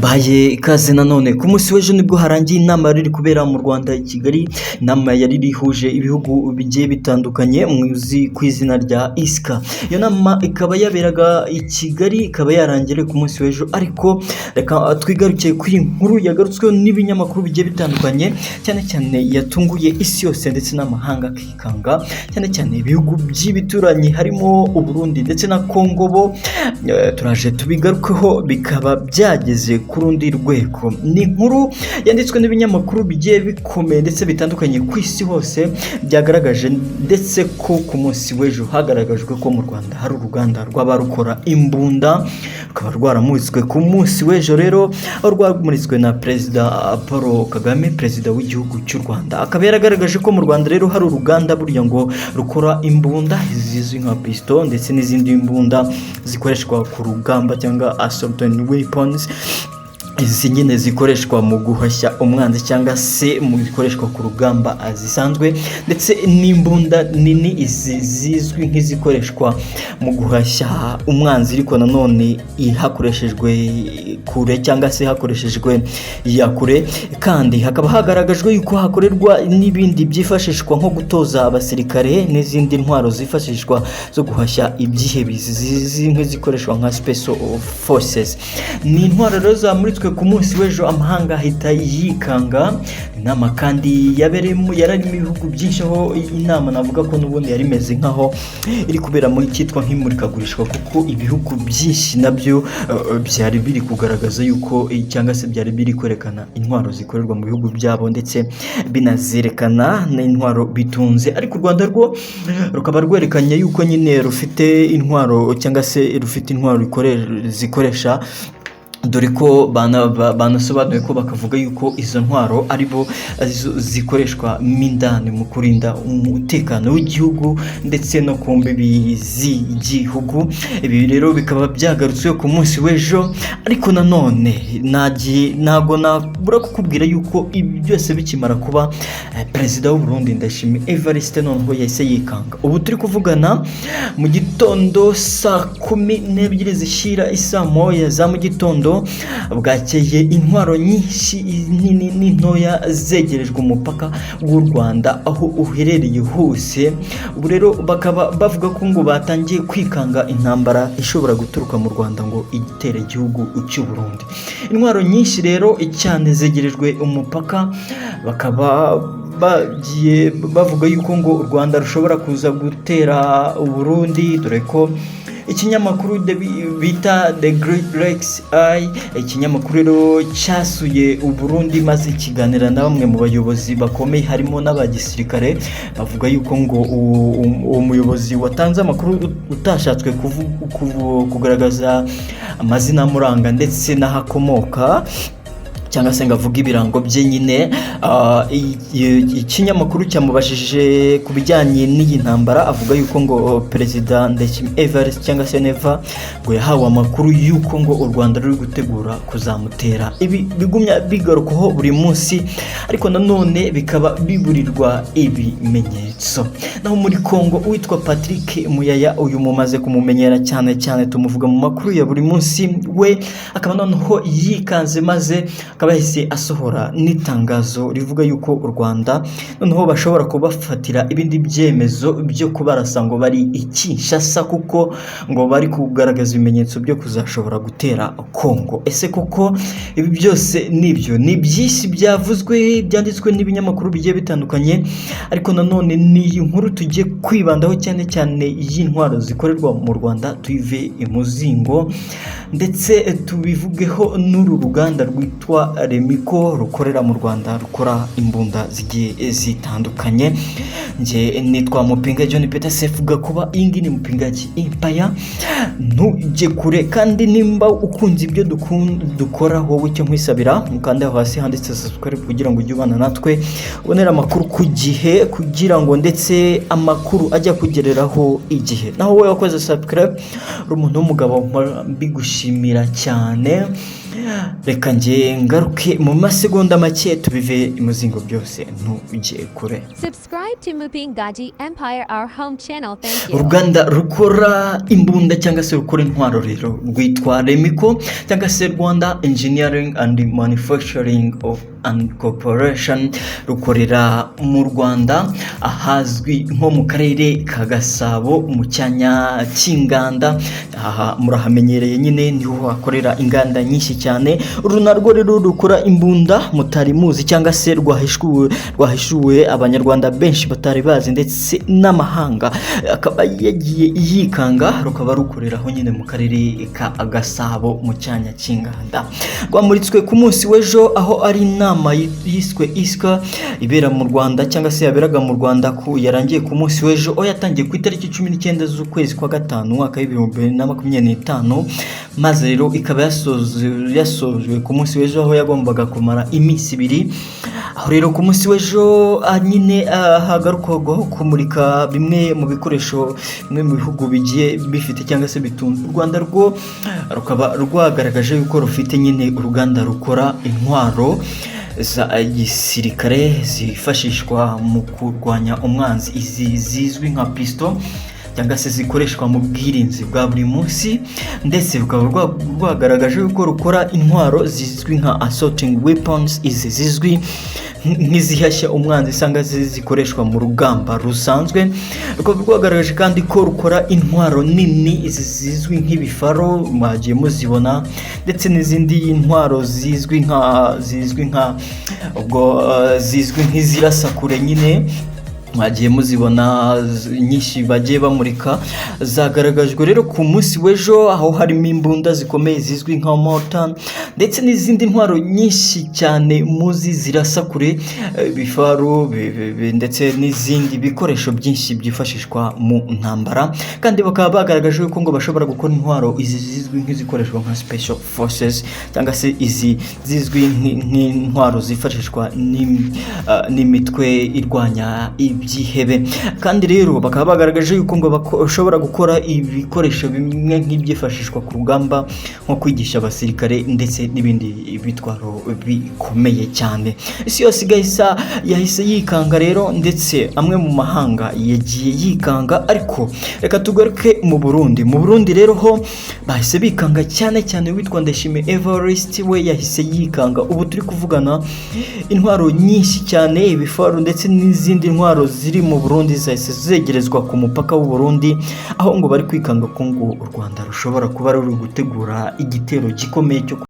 Mbaye ikaze nanone. Ku munsi w'ejo nibwo harangiye inama yari iri kubera mu Rwanda i Kigali, inama yari ihuje ibihugu bigiye bitandukanye muzi ku izina rya ISCA. Iyo nama ikaba yaberaga i Kigali, ikaba yarangiye ku munsi w'ejo, ariko reka twigarukiye kuri iyi nkuru yagarutsweho n'ibinyamakuru bigiye bitandukanye, cyane cyane yatunguye isi yose ndetse n'amahanga akikanga, cyane cyane ibihugu by'ibituranyi harimo u Burundi ndetse na Congo. Bo turaje tubigarukeho, bikaba byageze ku rundi rwego. Ni inkuru yanditswe n'ibinyamakuru bigiye bikomeye ndetse bitandukanye ku isi hose, byagaragaje ndetse ko ku munsi w'ejo hagaragajwe ko mu Rwanda hari uruganda rwaba rukora imbunda, rukaba rwaramuritswe ku munsi w'ejo rero, aho rwamuritswe na Perezida Paul Kagame, Perezida w'igihugu cy'u Rwanda, akaba yaragaragaje ko mu Rwanda rero hari uruganda burya ngo rukora imbunda zizwi nka pisito ndetse n'izindi mbunda zikoreshwa ku rugamba cyangwa assault weapons, izi nyine zikoreshwa mu guhashya umwanzi cyangwa se mu zikoreshwa ku rugamba zisanzwe, ndetse n'imbunda nini, izi zizwi nk'izikoreshwa mu guhashya umwanzi ariko nanone hakoreshejwe kure cyangwa se hakoreshejwe iya kure. Kandi hakaba hagaragajwe yuko hakorerwa n'ibindi byifashishwa nko gutoza abasirikare n'izindi ntwaro zifashishwa zo guhashya ibyihebe zizwi nk'izikoreshwa nka special forces. Ni intwaro rero zamuritswe ku munsi w'ejo, amahanga ahita yikanga. Inama kandi yabereyemo, yararimo ibihugu byinshi, aho inama navuga ko n'ubundi yari imeze nkaho iri kubera muri cyitwa nk'imurikagurishwa, kuko ibihugu byinshi nabyo byari biri kugaragaza yuko cyangwa se byari biri kwerekana intwaro zikorerwa mu bihugu byabo, ndetse binazerekana n'intwaro bitunze. Ariko u Rwanda rwo rukaba rwerekanye yuko nyine rufite intwaro cyangwa se rufite intwaro zikoresha, dore ko banasobanuye ko bakavuga yuko izo ntwaro ari bo arizo zikoreshwa mo indani mu kurinda umutekano w'igihugu ndetse no ku mbibi z'igihugu. Ibi rero bikaba byagarutswe ku munsi w'ejo, ariko nanone ntabwo nabura kukubwira yuko ibi byose bikimara kuba, Perezida w'u Burundi Ndayishimiye Evariste noneho yahise yikanga. Ubu turi kuvugana mu gitondo saa 12 zishyira isaa 1 za mu gitondo, bwakeye intwaro nyinshi nini n'intoya zegerejwe umupaka w'u Rwanda aho uherereye hose. Ubu rero bakaba bavuga ko ngo batangiye kwikanga intambara ishobora guturuka mu Rwanda ngo itere igihugu cy'u Burundi. Intwaro nyinshi rero cyane zegerejwe umupaka, bakaba bagiye bavuga yuko ngo u Rwanda rushobora kuza gutera u Burundi, dore ko ikinyamakuru bita The Great Lakes Eye, ikinyamakuru rero cyasuye u Burundi maze kiganira na bamwe mu bayobozi bakomeye harimo n'abagisirikare, bavuga yuko ngo uwo muyobozi watanze amakuru utashatswe kugaragaza amazina amuranga ndetse n'aho akomoka cyangwa se ngo avuge ibirango bye nyine, ikinyamakuru cyamubajije ku bijyanye n'iyi ntambara, avuga yuko ngo Perezida Ndayishimiye Evariste cyangwa se Neva ngo yahawe amakuru yuko ngo u Rwanda ruri gutegura kuzamutera. Ibi bigumya bigarukwaho buri munsi, ariko nanone bikaba biburirwa ibimenyetso. Naho muri Congo, uwitwa Patrick Muyaya, uyu mumaze kumumenyera cyane cyane, tumuvuga mu makuru ya buri munsi, we akaba noneho yikanze maze akaba yahise asohora n'itangazo rivuga yuko u Rwanda noneho bashobora kubafatira ibindi byemezo byo kubarasa ngo bari i Kinshasa, kuko ngo bari kugaragaza ibimenyetso byo kuzashobora gutera Congo. Ese koko ibi byose nibyo? Ni byinshi byavuzwe, byanditswe n'ibinyamakuru bigiye bitandukanye, ariko nanone ni iyi nkuru tugiye kwibandaho cyane cyane y'intwaro zikorerwa mu Rwanda, tuyive imuzingo ndetse tubivugeho n'uru ruganda rwitwa Remiko rukorera mu Rwanda, rukora imbunda zigiye zitandukanye. Njye nitwa Mupinga John Peter Sefu Gakuba, iyi ngiyi ni Mupingaki Empire. Ntujye kure, kandi nimba ukunze ibyo dukora, wowe icyo nkwisabira, ukande aho hasi handitse subscribe kugira ngo ujye ubana natwe, ubonere amakuru ku gihe, kugira ngo ndetse amakuru ajya kugereraho igihe. Naho wowe wakoze subscribe, uri umuntu w'umugabo, mbigushimira cyane. Reka nge ngaruke mu masegonda make, tubive imuzingo byose, ntujye kure. Subscribe to Mupingaji Empire, our home channel. Thank you. Uruganda rukora imbunda cyangwa se rukora intwaro rero rwitwa REMCO cyangwa se Rwanda Engineering and Manufacturing of and Corporation, rukorera mu Rwanda ahazwi nko mu karere ka Gasabo mu cyanya cy'inganda. Aha murahamenyereye nyine, niho hakorera inganda nyinshi cyane. Uru narwo rero rukora imbunda mutari muzi cyangwa se rwahishuwe abanyarwanda benshi batari bazi ndetse n'amahanga akaba yagiye yikanga. Rukaba rukorera aho nyine mu karere ka Gasabo mu cyanya cy'inganda. Rwamuritswe ku munsi w'ejo, aho ari inama yiswe ISCA ibera mu Rwanda cyangwa se yaberaga mu Rwanda, ku yarangiye ku munsi w'ejo, aho yatangiye ku itariki 19 z'ukwezi kwa gatanu umwaka w'2025, maze rero ikaba yasojwe ku munsi w'ejo, aho yagombaga kumara iminsi 2. Aho rero ku munsi w'ejo nyine hagarukwagaho kumurika bimwe mu bikoresho bimwe mu bihugu bigiye bifite cyangwa se bitunze. U Rwanda rwo rukaba rwagaragaje yuko rufite nyine uruganda rukora intwaro za gisirikare zifashishwa mu kurwanya umwanzi, izi zizwi nka pisto cyangwa se zikoreshwa mu bwirinzi bwa buri munsi, ndetse rukaba rwagaragaje yuko rukora intwaro zizwi nka assaulting weapons, izi zizwi nk'izihashya umwanzi cyangwa se zikoreshwa mu rugamba rusanzwe. Rukaba rwagaragaje kandi ko rukora intwaro nini, izi zizwi nk'ibifaro mwagiye muzibona, ndetse n'izindi ntwaro zizwi nka ubwo zizwi nk'izirasa kure nyine mwagiye muzibona nyinshi bagiye bamurika. Zagaragajwe rero ku munsi w'ejo, aho harimo imbunda zikomeye zizwi nka mortar ndetse n'izindi ntwaro nyinshi cyane muzi zirasa kure, ibifaru ndetse n'izindi bikoresho byinshi byifashishwa mu ntambara. Kandi bakaba bagaragaje yuko ngo bashobora gukora intwaro izi zizwi nk'izikoreshwa nka special forces cyangwa se izi zizwi nk'intwaro zifashishwa n'imitwe irwanya ibyihebe. Kandi rero bakaba bagaragaje yuko ngo bashobora gukora ibikoresho bimwe nk'ibyifashishwa ku rugamba nko kwigisha abasirikare ndetse n'ibindi bitwaro bikomeye cyane. Isi yose igahisa yahise yikanga rero, ndetse amwe mu mahanga yagiye yikanga. Ariko reka tugaruke mu Burundi. Mu Burundi rero ho bahise bikanga cyane cyane witwa Ndayishimiye Evariste, we yahise yikanga. Ubu turi kuvugana, intwaro nyinshi cyane, ibifaru ndetse n'izindi ntwaro ziri mu Burundi zahise zegerezwa ku mupaka w'u Burundi, aho ngo bari kwikanga ko ngo u Rwanda rushobora kuba ruri gutegura igitero gikomeye cyo